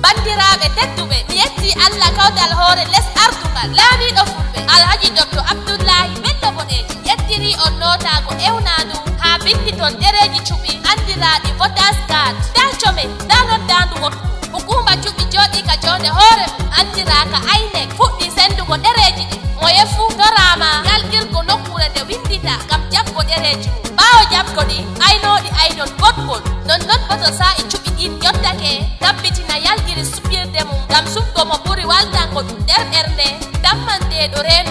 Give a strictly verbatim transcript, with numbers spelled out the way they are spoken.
Banndiraaɓe tedduɓe, mi yettii Allah kawtal hoore les ardungal, laamiiɗo fulɓe, Alhaji Doktor Abdullaahi Bello Boɗeejo, yettirii on nootaago ewnaa ndu haa binndi ton ɗereeji cuɓi anndiraaɗi voters card. Ndaa come, ndaa noddaandu wottu. Hukuuma cuɓi jooɗii ka joonde hoore mum, anndiraa ka INEC, fuɗɗii senndugo ɗereeji ɗin. Moye fuu toraama yalqirgo nokkuure nde winndita ngam jaɓgo ɗereeji mum. Ɓaawo jaɓgo ɗi, aynooɗi aynon goɗngol. Nonnon boo to saa'i cuɓi ɗin yottake, tabbitina yalqiri suɓirde mum ngam suɓgo mo ɓuri waldango ɗum nder ɓernde, tammanteeɗo reenu.